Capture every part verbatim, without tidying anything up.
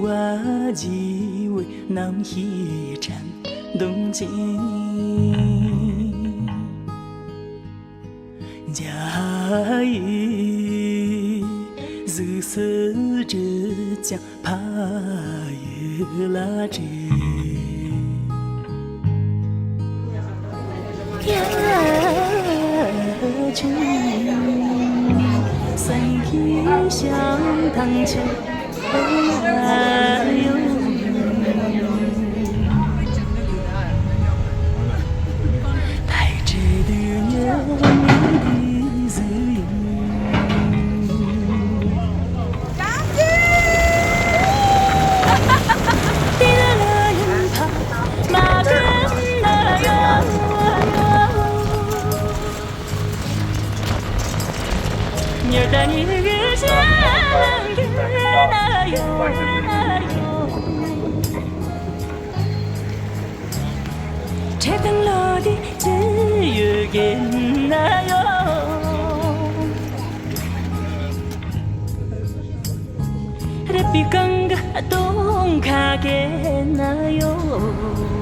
བ་བགྱིས་པའི་རྣམ་ཤེས་དྲན་གདུང་ཅན། འཇའ་ཡི་གཟུགས་སུ་བྲི་ཀྱང་ཕ་ཡུལ་ལ་བྲི། ཁྱེད་ཀྱི་སེམས་ཀྱི་ཞིང་ཐང་ཆེན། རབ་བྱུང་གི་སྟོན་ཁ་གན་ན་ཡོད།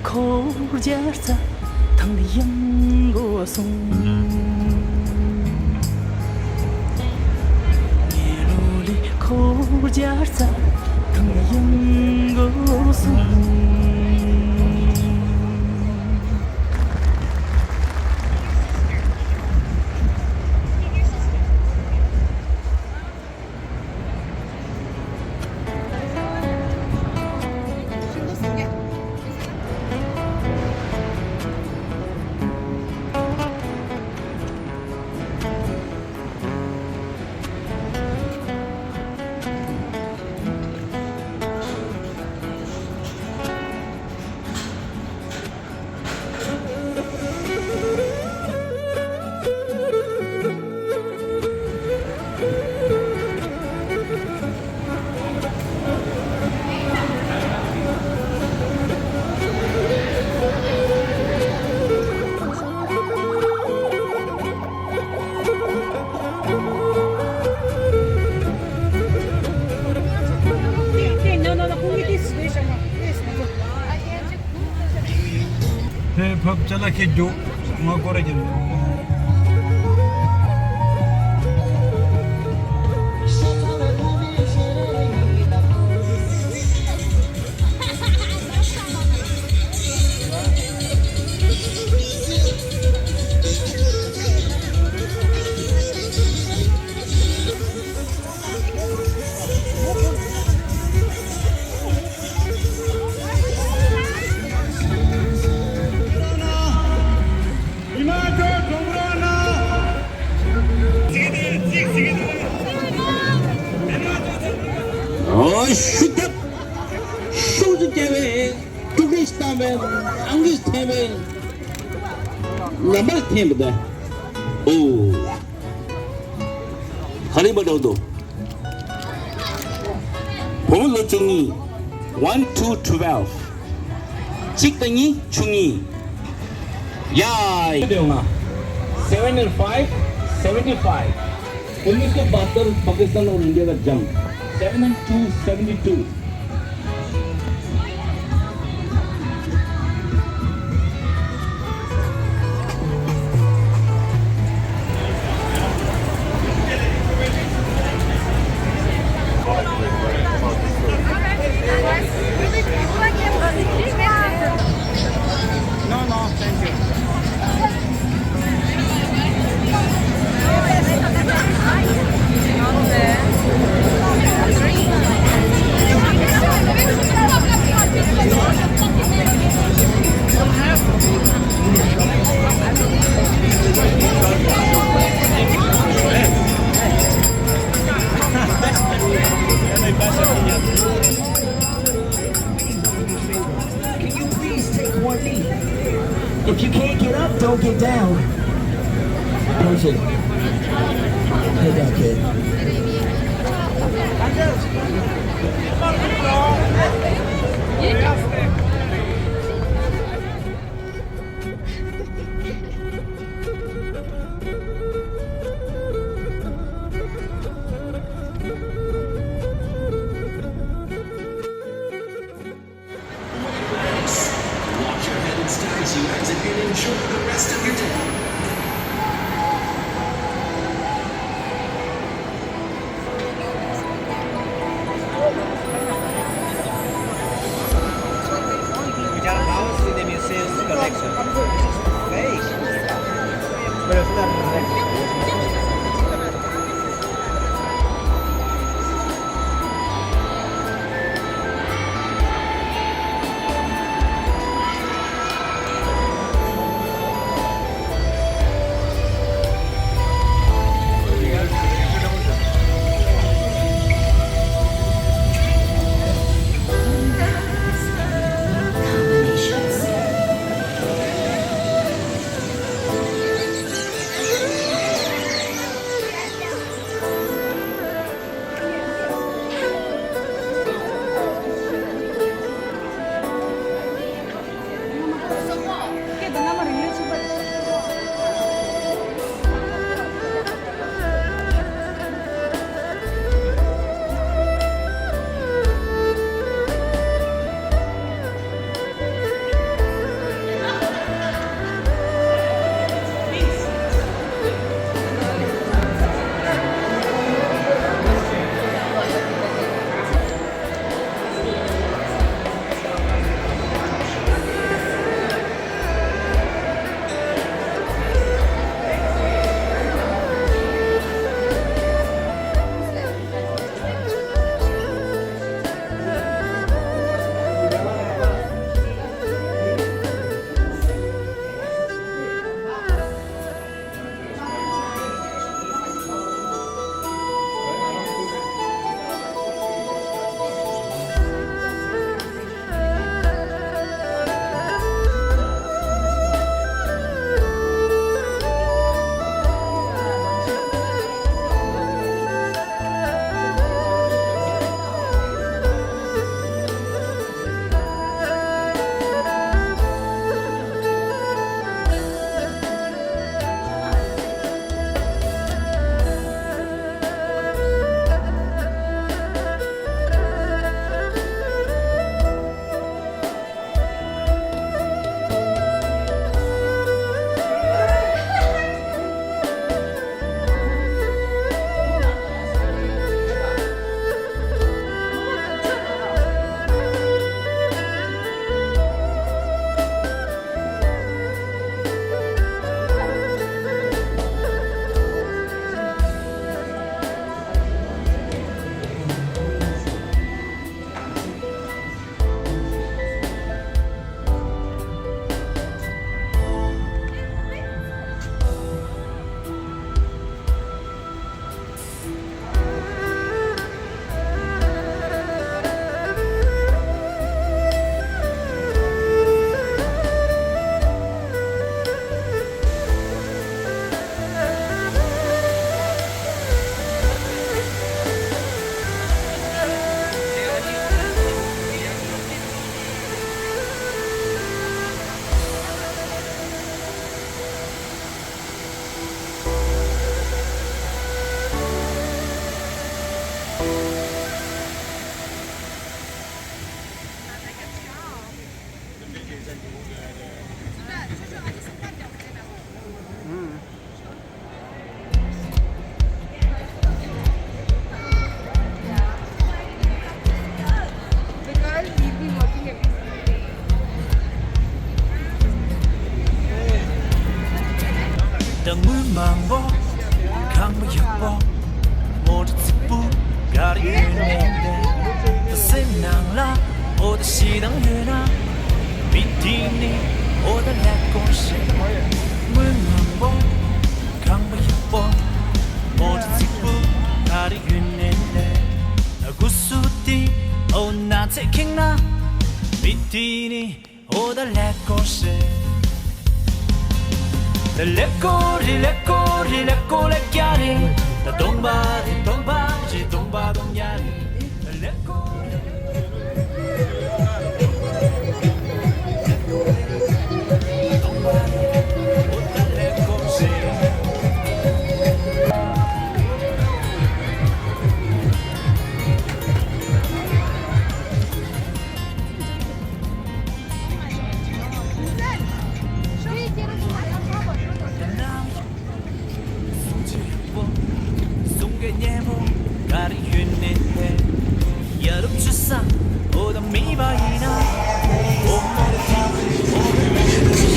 འཁོར་རྒྱལ་རྩ་ཐང་ཡང་གོ་སོང་། ངའི་ལོ་ལི་འཁོར་རྒྱལ་རྩ་ཐང་ཡང་གོ་སོང་། ཅ་ལག་ཁྱེར་རྒྱུག་ང་སྐོར་ར་རྒྱབ། ཨོ་ཤུགས་རྒྱབ། ཤུགས་ཀྱིས་རྒྱབ་པས་དཀྲུག་རིས་བཏང་བས་ཨང་ཀིས་འཐེན་པས་ལམ་བར་འཐེན་པ་དང་། ཨོ། ག་རེ་མ་འགྲོ་འདུག་བུ་མོ་ལོ་བཅུ་གཉིས། One to twelve. གཅིག་དང་གཉིས་བཅུ་གཉིས། ཡ། Seven and five, seventy five. उन्नीस सौ बहत्तर पाकिस्तान और इंडिया का जंग। Seven and two, seventy two. No, no, thank you. Can you please take one knee? If you can't get up, don't get down. Perfect. Head down, kid. Watch your head and stare as you exit and enjoy the rest of your day. མང་པོ་ཁང་པ་ཡག་པོ་མོ་ཊ་རྫིག་པོ་ག་རེ་ཡོད་ནས་ད་སེམས་ནང་ལ་འོ་ད་ཞེ་སྡང་ཡོད་ན་མི་དེ་ནི་འོ་ད་ལེགས་པོ་ཞིག་དངུལ་མང་པོ་ཁང་པ་ཡག་པོ་མོ་ཊ་རྫིག་པོ་ག་རེ་ཡོད་ནས་ད་སྐུ་གཟུགས་དེ་འོ་ན་ཚེ་ཁེངས་ན་མི་དེ་ནི། འོ་ད་ལེགས་པོ་ཞིག་ད་ལེགས་པོ་རེད་ལེགས་པོ་རེད་ལེགས་པོ་ལེགས་རྒྱ་རེད། ད་སྟོང་པ་རེད་སྟོང་པ་རེད་སྟོང་པ་སྟོང་རྒྱ་རེད། ད་ལེགས་པོ་རེད། སྟོང་པ་རེད། འོ་ད་ལེགས་པོ་ཞིག་གཟུགས་ཆེ་ཡག་པོ། གཟུགས་གལ་ཉེ་མོ་ག་རེ་ཡོད་ནས་ཕེ། ཡ་རབས་ཆུ་ས་འོ་ད་མི་མ་ཡིན་ན། འོ་མོ་རེ་ཐི་འོ་མོ་རེ་ཐི་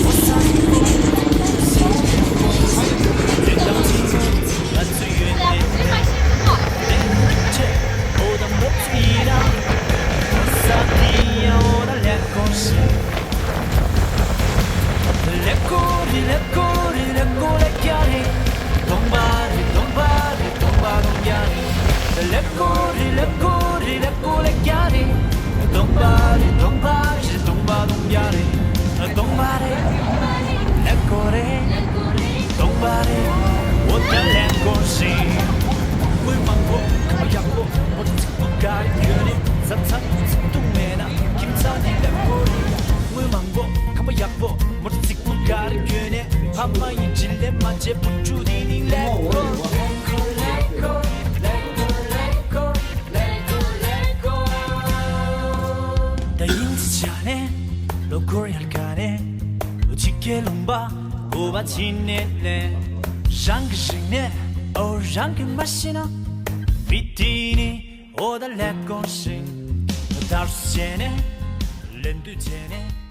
འོ་ས་ཡག་པོ། གཟུགས་ཆེ་ཡག་པོ། དེ་དང་ཐི་ང་ཚོ་ཡོད་ནས་ཕེ། དེ་ཆེ་འོ་ད་མོ་ཚོ་ཡིན་ན། འོ་ས་དེ་ཡང་འོ་ད་ལེགས་པོ་ཞིག་ལེགས་པོ་རེད་ལེགས་པོ་རེད་ལེགས་པོ་ལེགས་རྒྱ་རེད། སྟོང་པ་རེད་སྟོང་པ་རེད་སྟོང་པ་སྟོང་རྒྱ་རེད། ལེགས་པོ་རེད་ལེགས་པོ་རེད་ལེགས་པོ་ལེགས་རྒྱ་རེད། སྟོང་པ་རེད་སྟོང་པ་རེད་སྟོང་པ་སྟོང་རྒྱ་རེད། སྟོང་པ་རེད། ལེགས་པོ་རེད། སྟོང་པ་རེད། འོ་ད་ལེགས་པོ་ཞིག་དངུལ་མང་པོ་ཁང་པ་ཡག་པོ་མོ་ཊ་རྫིག་པོ་ག་རེ་ཡོད་ནས་བཟའ་ཚང་རྫིག་ཏུ་མེད་ན་ཁྱིམ་ཚང་ནི་ལེགས་པོ་རེད། དངུལ་མང་པོ་ཁང་པ་ཡག་པོ་མོ་ཊ་རྫིག་པོ་ག་རེ་ཡོད་ནས་ཕ་མ་ཡི་བྱིན་ལས་མ་བྱས་བུ་ཕྲུག་དེ་ནི་ལེགས་པོ། ད་ཡིན་ཅི་བྱ་ནས་ལོ་འཁོར་ཡར་ག་ནས་ལོ་གཅིག་གི་ལུང་པ་གོ་བ་ཕྱིན་ནས་ལས་རང་གི་རིག་གནས་ཨོ་རང་གི་མ་ཤེས་ན་མི་དེ་ནི་ཨོ་ད་ལེགས་དགོངས་ཤིང་དར་སུ་བྱས་ནས་ལེན་དུས་བྱས་ནས།